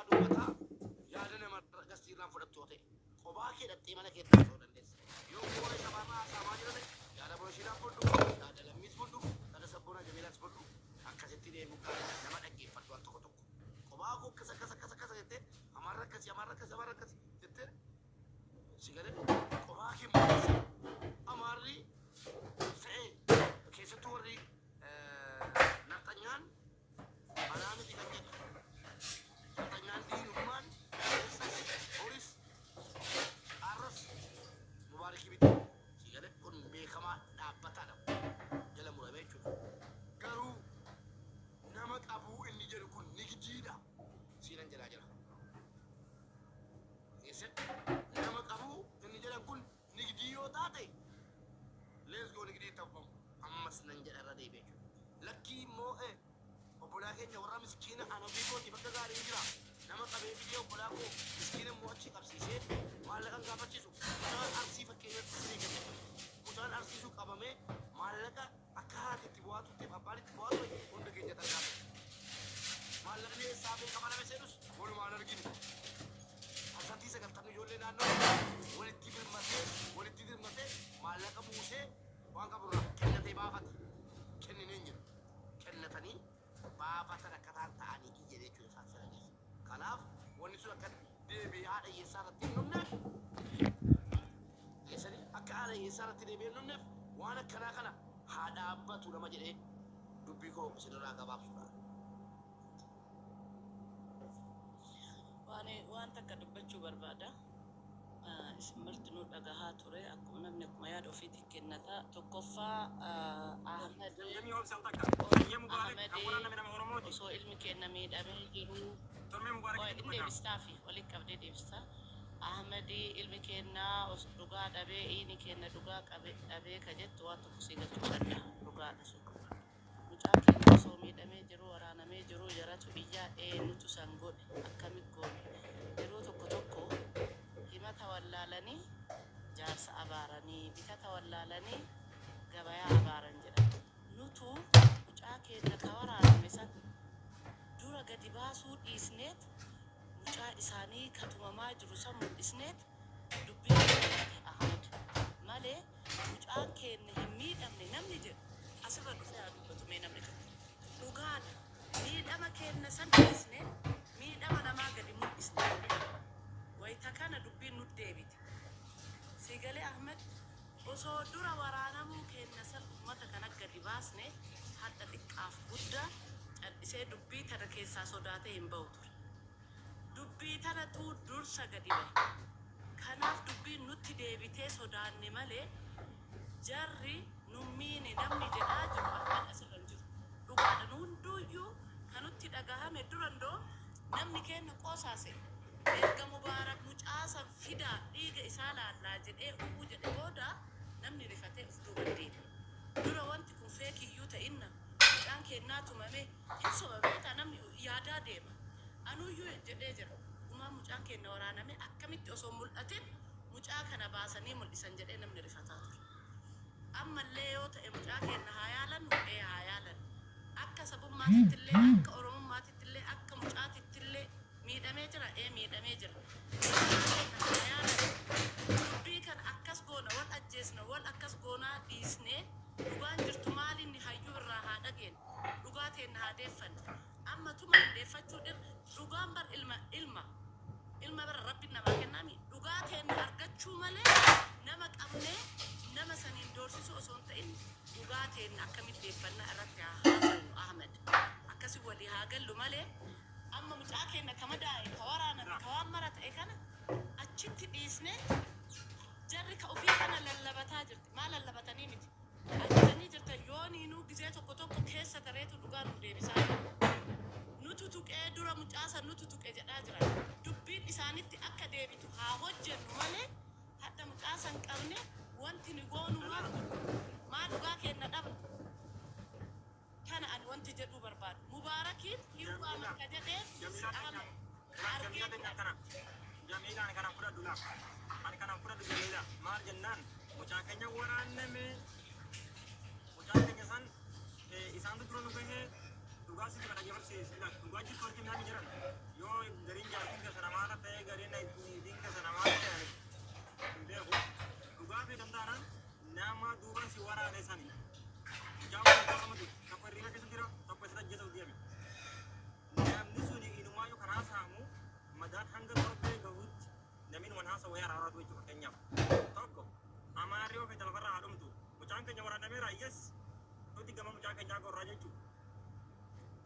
irraa dubbataa yaada nama gastii irraan fudhattu yoo ta'e qobaa kee dhattee mana keetti haasa'uu dandeessa. Yoo waa'ee sabaarraa haasa'amaa jira ta'e yaada Boroshiidhaan fudhu, yaada Lammiis fudhu, yaada Sabboonaa Jamiilaas fudhu. Akkasitti deemuu gaariidha. Nama dhaggeeffadhu al tokko tokko. Qobaa koo akkas akkas akkas akkas jettee Amaarri akkasi Amaarri akkasi Amaarri akkasi jettee si galee qobaa kee murteessi. Amaarri fe'ee keessattuu warri nafxanyaan anaa miti kan jedhu. Nafxanyaan diinummaan kaleessas boris arras Mubaarikii miti. Si galee kun beekamaa dhaabbataadha. Jala muramee jechuudha. Garuu nama qabuu inni jedhu kun nigdiidha. Siinan jedhaa jira. Geesse nama qabuu inni jedhan kun nigdii yoo taate let's go nigdii itti haffamu. Ammas nan jedha irra deebi'e jechuudha. Lakkii immoo obbolaa keenya warra miskiina an ofii kooti bakka gaariin jira. Nama qabee fidee obbolaa koo miskiina immoo achii qabsiisee maallaqa hin gaafachiisu. Mucaan Arsii fakkeenyatti isinii kenna. Mucaan Arsii sun qabamee maallaqa akka haati itti bu'aa turteef abbaan itti bu'aa ture hunda keenya tarkaa ture. Maallaqni eessaa ba'ee kafalame seedhus walumaan argine. Parsantii 90 ijoollee naannoo walitti birmatee walitti dirmatee maallaqa buusee waan qaburraa kennatee baafate. Kenninee hin jedhu. Kennatanii baafatan akka ta'an ta'anii iyyan jechuudha isaan sana keessa. Kanaaf wanni sun akka deebi'ee haadha hiyyeessaa irratti hin dhumneef keessanii akka haadha hiyyeessaa irratti deebi'ee hin dhumneef waan akkanaa kana haa dhaabbatu nama jedhee dubbii koo isinirraa gabaabsuudha. Waan waan takka dubbachuu barbaada. Isin martinuu dhagahaa ture. Akkuma namni akkuma yaada ofiitiin kennata. Tokkoffaa Ahmed Zamzamii obsi al takka. Hayyee Mubaarak kan Ahmed waraaname nama Oromooti. osoo ilmi keenna miidhamee jiruu Tormee Qoy Mubaarakitti in dubbata. deebistaafi walitti qabdee deebista. Ahmed ilmi keenna os dhugaa dhabee iini keenna dhugaa qabe dhabee ka jettu waan tokko sii galchuu danda'a. Dhugaadha sun. Mucaan keenna osoo miidhamee jiruu waraanamee jiruu jaratu iyyaa ee nutu san godhe akkami goone yeroo tokko tokko himata wallaalanii jaarsa abaaranii bitata wallaalanii gabayaa abaaran jedhan nutu mucaa keenna ka waraaname san dura gadi baasuu dhiisneet mucaa isaanii ka tumamaa jiru san mul'isneet dubbiin nu deebite Ahmed malee mucaan keenna hin miidhamne namni jedhu asirra dhufee haa dubbatu mee namni tokko. Dhugaadha miidhama keenna san dhiisne miidhama namaa gadi mul'isne. Wayta kana dubbiin nut deebite. Sii galee Ahmed? Osoo dura waraanamuu keenna san ummata kana gadi baasne hardha xiqqaaf guddaa cal'isee dubbii tana keessaa sodaatee hin bahu ture. Dubbii tanatu dursa gadi bahe. Kanaaf dubbiin nutti deebitee sodaanne malee jarri nun miine namni jedhaa jiru Ahmad asirra hin jiru. Dhugaadha nu hunduuyyuu ka nutti dhagahame dura indoom namni keenna qoosaa se'e. Erga Mubaarak mucaa san fidaa dhiiga isaa laallaa jedhee u'u jedhe booda namni rifatee uf duuban deeme. Dura wanti kun feekiiyyuu ta'inna mucaan keennaa tumame hin soba beektaa namni yaadaa deema. Anuuyyuu jedhee jira. Gumaan mucaan keenna waraaname akkamitti osoo hin mul'atin mucaa kana baasanii mul'isan jedhee namni rifataa ture. Ammallee yoo ta'e mucaa keenna haa yaalannu? Ee haa yaalannu. Akka sabummaatittillee, akka Oromummaatittillee, akka mucaatittillee miidhamee jira? Ee miidhamee jira. Mucaa keenna haa yaalannu. Dubbii kana akkas goona, wal ajjeesna, wal akkas goonaa dhiisnee dhugaan jirtu maalinni hayyuu irraa haa dhageennu. Dhugaa teenna haa deeffannu. Amma tumaan deeffachuu dhir dhugaan bar ilma ilma ilma bara rabbin namaa kennaami dhugaa teenna argachuu malee nama qabnee nama saniin doorsisuu osoo hin ta'in dhugaa teenna akkamitti deeffannaa irratti haa haasaynu Ahmed akkasi walii haa gallu malee amma mucaa keenna ka madaa'e ka waraaname ka waan mara ta'e kana achitti dhiisnee jarri ka ufii kana lallabataa jirti maa lallabatanii miti Argitanii jirtan yooniinuu gizee tokko tokko keessa tareetu dhugaa nuuf deebisaa jira. Nutu tuqee dura mucaa san nutu tuqe jedhaa jiran. Dubbiin isaanitti akka deebitu haa hojjennu malee hadha mucaa san qabne wanti ni goonu maal godhu? Maa dhugaa keenna dhabna? Kana ani wanti jedhuu barbaadu. Mubaarakiin hin Jamiila waaman ka jedheef Jamiilaa teenya Ahmed Jamiilaa argee teenya jira. tana Jamiilaa ani kanan fudhadhu laa ani kanan fudhadhu Jamiilaa maal jennaan mucaa keenya waraanname mucaa keenya san isaantu dura nu gahee dhugaa sitti kana dhaggeeffatu si dhugaa jirtu walitti himnaa ni jiran yoo gariin jechuudha fakkeenyaaf. Tokko Amaarri yoo fedhe lafarraa haa dhumtu. Mucaan keenya waraanameera, yes. Nuti gama mucaa keenyaa gorraa jechuudha.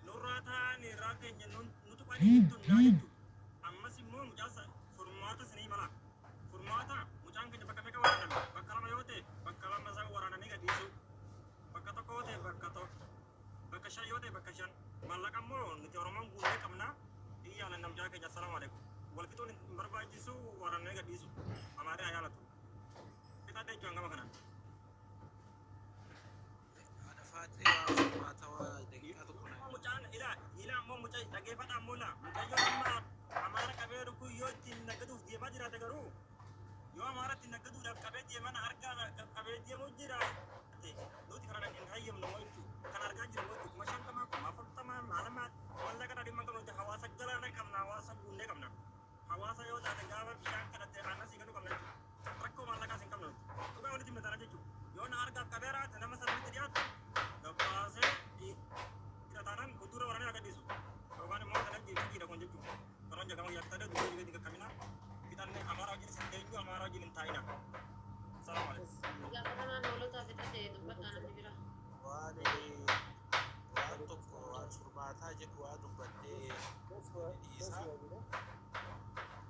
Nurraa ta'an irraa keenya nutu qanii jettunnaa jechuudha. Ammas immoo mucaa furmaata isinii mala. Furmaata mucaan keenya bakka meeqa waraaname? Bakka lama yoo ta'e bakka lama isaa waraananii gadhiisuu. Bakka tokko yoo ta'e bakka tokko. Bakka shan yoo ta'e bakka shan. Maallaqa immoo nuti Oromoon guunnee qabna. Iyyaa mucaa keenya, assalaamu alaikum. Wal fixuun hin barbaachisu, waraananii gadhiisu. Amaarri haa yaalatu. Fixadha jechuun gama kanaan. Haadha Faaxee, waan furmaata waa daqiiqaa tokko naa. Mucaan ilaa ilaa immoo mucaa dhageeffadha ammoo laa mucayyoo amma Amaara qabee dhuguu yoo ittiin naggaduuf deemaa jiraate, garuu yoo Amaara ittiin naggaduudhaaf qabee deeman argaa qabee deemuu jiraate, nuti kana hin hayyamnu moo jechuudha. Kan argaa jirru moo 50,000, 40,000 maalama mallaqa dhadhii man qabnu. Nuti hawaasa galaana qabna, hawaasa guunnee qabna. Hawaasa yoo taate gaafa bishaan kadhatte aannan sii kennu qabna jechuudha. Rakkoo maallaqaas hin qabnu nuti. Dhugaa walitti himna jechuudha. Yoo na argaaf qabee raate nama sanatti dhiyaatu gabbaasee dhiira taanaan dura waraanee agarsiisu. Yookaan immoo kana jiidha kun jechuudha. Karoon jagama guyyaa fixadee dubbii dhibii qaqqabina. Fixanne Amaaraa wajjin sin teenyu, Amaaraa wajjin hin taa'ina. Salaamu alaikum. Gaafatamaan hoolotaa fixate, dubbadhaa namni bira. Waan tokko waan furmaataa jedhu waa dubbadhee dhiisaa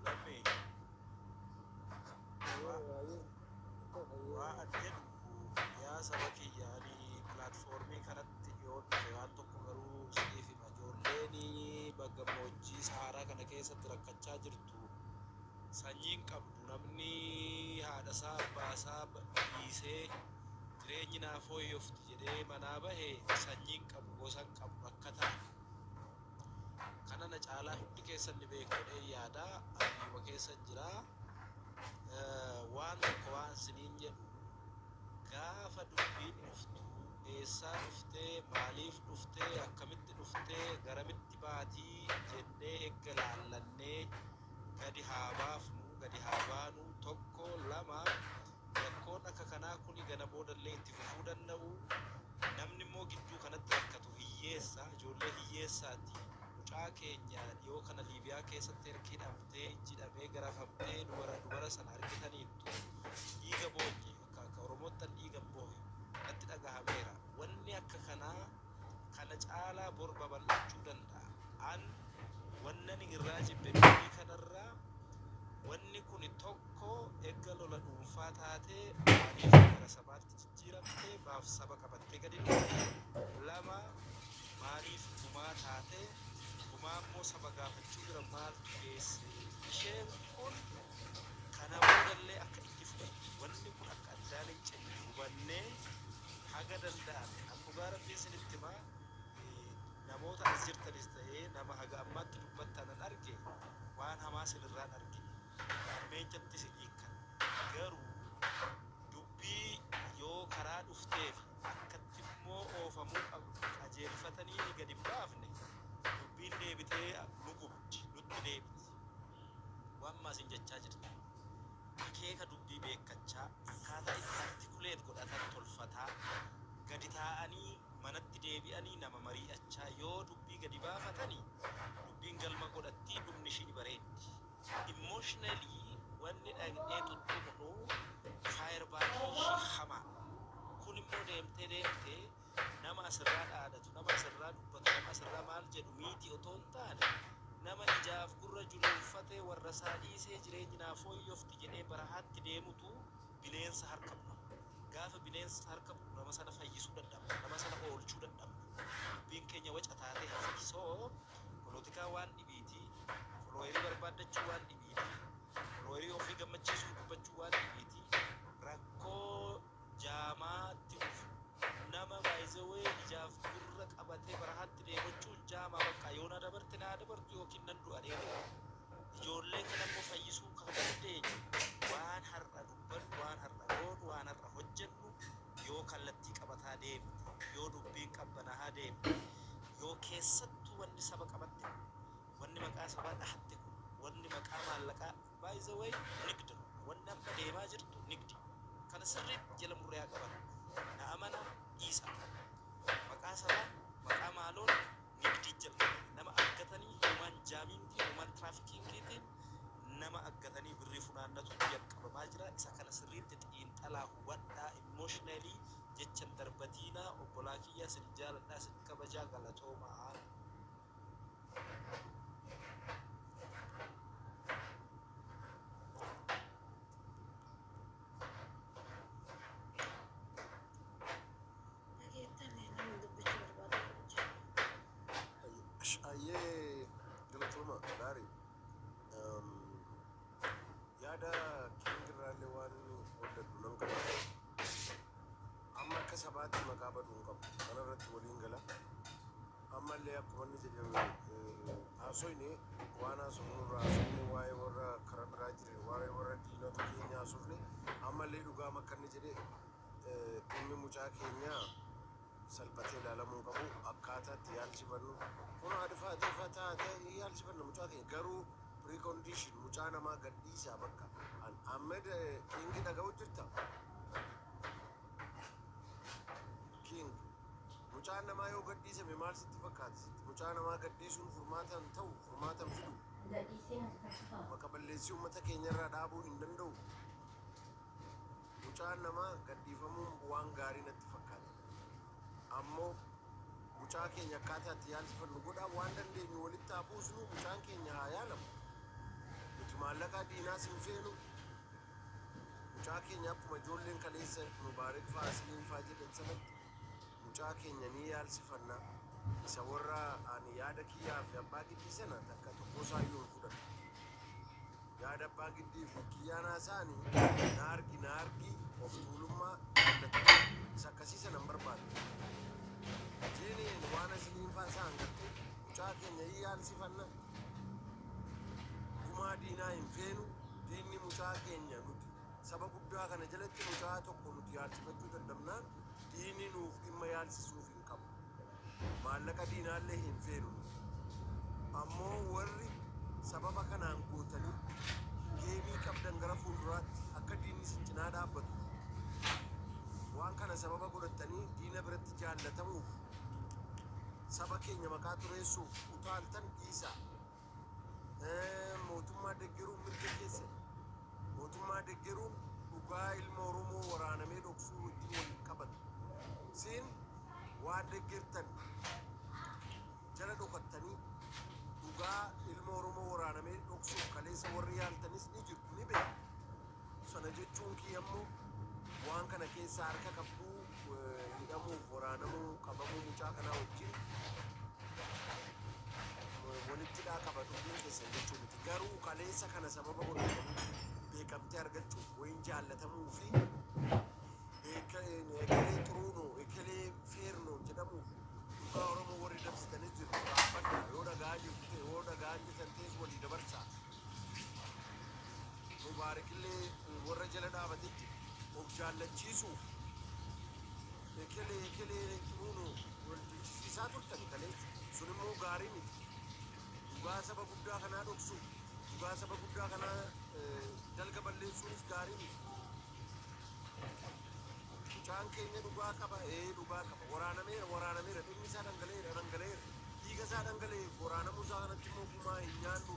lammee waa ani jedhu, yaa saba kiyya, ani platformii kanatti dhiyoon dhufe. Waan tokko garuu isiniif hima: ijoolleen gammoojjii Saharaa kana keessatti rakkachaa jirtu sanyiin qabdu. Namni haadhasaa abbaasaa dhiisee jireenyi naa fooyyofti jedhee manaa bahe sanyiin qabu, gosan qabu, rakkataa kana na caalaa hundi keessan ni beeku jedhee yaada. Abiyyuma keessan jira. Waan tokko waan isiniin jedhu, gaafa dubbiin dhuftu eessaa dhuftee, maaliif dhuftee, akkamitti dhuftee, garamitti baatii jennee eegga laallannee gadi haa baafnu, gadi haa baanu. Tokko, lama, rakkoon akka kanaa kuni gana boodallee itti fufuu danda'u. Namni immoo gidduu kanatti rakkatu hiyyeessa, ijoollee hiyyeessaati. Mucaa keenya dhiyoo kana Liibiyaa keessatti erga hidhamtee, jidhamee, garafamtee, dubara dubara sana argitaniittu. Dhiiga boonye, akka Oromoottan dhiiga boohe natti dhagahameera. Wanni akka kanaa kana caalaa bor babal'achuu danda'a. An wannani irraa jibbe dubbii kanarraa, wanni kun tokko egga lola dhuunfaa taatee maaliif gara sabaatti jijjiiramtee, maaf saba qabattee gadi dhufte? Lama, maaliif gumaa taatee, gumaa immoo saba gaafachuu bira maaltu geesse? Isheen kun kana boodallee akka itti fuftu, wanni kun akka addaan hin cinne hubannee haga danda'ame. An dhugaa Rabbii isinitti himaa, namoota as jirtanis ta'ee nama haga ammaatti dubbattanan arge, waan hamaa isinirraan argine, ammeencatti isin hiikkan. Garuu dubbii yoo karaa dhufteef akkatti immoo oofamuu qabdu qajeelfatanii ni gadi hin baafne, dubbiin deebitee nu gubdi, nutti deebiti. Waan maasin jechaa jirti, akeeka dubbii beekkachaa, akkaataa itti articulate godhatan tolfataa, gadi taa'anii manatti deebi'anii nama mari'achaa yoo dubbii gadi baafatanii, dubbiin galma godhattii, dhumni ishii ni bareeddi. Emotionally wanni dhaqnee tuttuqnu firebackii ishii hamaa kun immoo deemtee deemtee nama asirraa dhaadatu, nama asirraa dubbatu, nama asirraa maal jedhu miiti otoo hin taane, nama ijaaf gurra junuunfatee warra isaa dhiisee jireenyi naa fooyyofti jedhee barahaatti deemutu bineensa harka bu'a. Gaafa bineensa harka bu'u nama sana fayyisuu dadhabna, nama sana oolchuu dadhabna. Dubbiin keenya waca taatee hafti. So polotikaa waan dhibiiti, followerii barbaaddachuu waan dhibiiti, followerii ofii gammachiisuu dubbachuu waan dhibiiti. Rakkoo jaamaatti dhufu nama baay'isawee ijaaf gurra qabatee barahaatti deemachuun jaamaa bakka yoo na dabarte naa dabartu yookiin nan du'a dheedee. Ijoollee kana immoo fayyisuu kan dandeenyu waan har'a dubbannu, waan har'a goonu, waan har'a hojjennu yoo kallattii qabataa deemte, yoo dubbiin qabbanahaa deemte, yoo keessattuu wanni saba qabatte kun, wanni maqaa sabaa dhahatte kun, wanni maqaa maallaqaa, by the way, nigdi wanni amma deemaa jirtu nigdi kana sirriitti jala murree haa qaban. Na amana dhiisa, maqaa sabaa, maqaa maaloon nigdii jalqabame. Nama argatanii human jammingii, human traffickingiitiin nama aggatanii birrii funaannatu jalqabamaa. Emotionally jechan darbatiinaa. Obbolaa kiyya, sin jaaladhaa, sin kabajaa, galatoomaa. Dhageettanii namni dubbachuu barbaadu jira. Ayyee, galatooma gaarii. Yaada Kingirraallee waan qoodadhu nan qaba. Amma akka sabaatti maqaa baduu hin qabu. Kana irratti waliin gala. Ammallee akkuma inni jedhe, haasofne waan haasofnu irraa haasofne, waa'ee warra karaa biraa jiran, waa'ee warra diinota keenya haasofne. Ammallee dhugaa akka inni jedhe, dhimmi mucaa keenyaa salphatee ilaalamuu hin qabu. Akkaataa itti yaalchifannu kun adifaa ta'e yaalchifanna mucaa keenya, garuu precondition mucaa namaa gadhiisaa bakka. Ahmed King, dhaga'u jirta? King, mucaan namaa yoo gadhiisame maal sitti fakkaata? Mucaa namaa gadhiisuun furmaata hin ta'u, furmaata hin fidu. Maka balleessii uummata keenya irraa dhaabuu hin danda'u. Mucaan namaa gadhiifamuun waan gaarii natti fakkaata. Ammoo mucaa keenya akkaataa itti yaalchifannu godhaa, waan dandeenyu walitti haa buusnu, mucaan keenya haa yaalamu. Nuti maallaqa diinaas hin feenu. Mucaa keenya akkuma ijoolleen kaleessa Mubaarik fa'aa, Asliin fa'aa jedhan sanatti mucaa keenya ni yaalsifanna. Isa warra ani yaada kiyyaa fi abbaa giddii sana takka tokko isaayyuu hin fudhatu. Yaada abbaa giddii fi kiyyaan haasa'anii na argi na argi, of tuulummaa jaallatamuu isa akkasii sana hin barbaadu. Jiiniin waan Asliin fa'aa isaan gartee mucaa keenya ni yaalsifanna. Gumaa diinaa hin feenu. Diinni mucaa keenya, nuti saba guddaa kana jalatti mucaa tokko nuti yaalsifachuu dadhabnaan diinni nuuf dhimma yaalsisuuf hin qabu. Maallaqa diinaallee hin feenu nuti. Ammoo warri sababa kanaan gootanii geemii qabdan gara fuulduraatti akka diinni isin cinaa dhaabbatu, waan kana sababa godhattanii diina biratti jaallatamuuf saba keenya maqaa xureessuuf utaaltan dhiisaa. Mootummaa deggeruun mirga keessan. Mootummaa deggeruun dhugaa ilma Oromoo waraanamee dhoksuu wajjin wal qabatu. Siin waan deggertan jala dhokattanii dhugaa ilma Oromoo waraanamee dhoksuuf kaleessa warri yaaltanis ni jirtu, ni beeku. Sana jechuun kiyya immoo waan kana keessa harka qabduu, hidhamuuf, waraanamuu, qabamuu mucaa kanaa wajjin walitti dhaa qaba dubbiin keessan jechuu miti. Garuu kaleessa kana sababa godhatanii beekamtii argachuuf wayin jaallatamuu fi ekelee xuruunoo, ekelee feernoo jedhamuuf dhugaa Oromoo warri dabsitanis jirtu, dhaabbadha. Yoo dhagaa jirtu ta'e, yoo dhagaa jirtan ta'es walii dabarsaa. Mubaarikillee warra jala dhaabatetti of jaallachiisuuf ekelee ekelee xuruunoo wal jechisiisaa turtan kaleessa. Sun immoo gaarii miti. Dhugaa saba guddaa kanaa dhoksuuf, dhugaa saba guddaa kanaa dalga balleessuunis gaarii miti. Mucaan keenya dhugaa qaba, ee dhugaa qaba. Waraanameera, waraanameera, dhimmi isaa dhangala'eera, dhangala'eera. Dhiiga isaa dhangala'eef waraanamuu isaa kanatti immoo gumaa hin nyaannu.